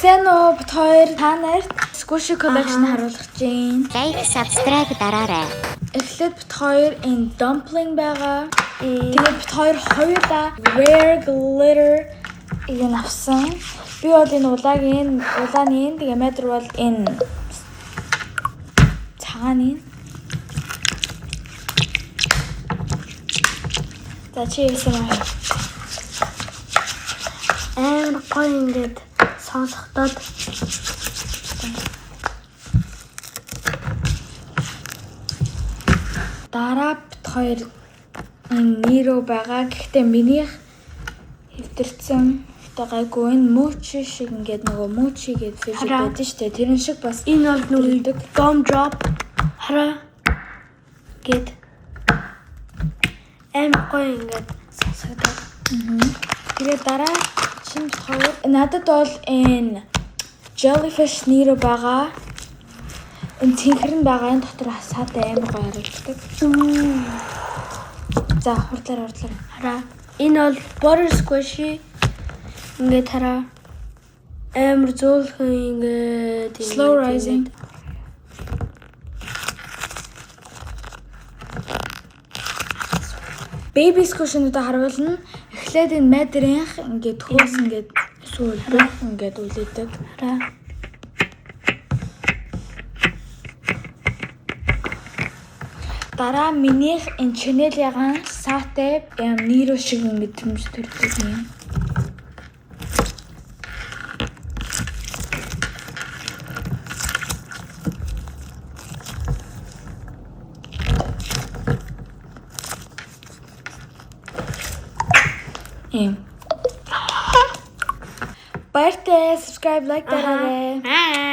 Сайн уу, бит хоёр та нарт Squishy Collection харуулах чинь. Like, subscribe дараарай. Эхлээд бит хоёр энэ dumpling байгаа. Тэгээд бит хоёр хоёулаа rare glitter ийг авсан. Би бол энэ улаагийн улааны, тэгээ метр бол энэ цагааны. За, чи яасан бэ? Амар гоё ингээд сонсохдоод. Дараа бит хоёр энэ нэрөө байгаа. Гэхдээ минийх хэвтэрсэн. Гэтэ гайгүй, энэ мөчи шиг ингээд нөгөө мөчи гэдэг fidget Хараа. байдаг шүү дээ. Тэрэн шиг бас Энэ бол нөгөө gum drop, хараа гэд амар гоё ингээд сонсогдоод. Тэгээ дараа чинь бит хоёр надад бол энэ jellyfish нэрөө байгаа. Энэ цэнхэр нь байгаа. Энэ дотор хасаатай амар гоё харагддаг. За, хурдлаар, хурдлаар. Хараа. Энэ бол butter squishy, ингээд хараа, амар зөөлхөн ингээд Slow rising. Baby squish-нуудаа харуулна. Эхлээд энэ мадринх ингээд хөөс ингээд сүүл бүх ингээд үлээдэг. Хараа. Дараа минийх энэ чинэл-ягаан саатай юм нэрөө шиг мэдрэмж төрдөг юм. Ийм. Баяртай, subscribe, like дараарай. Аа.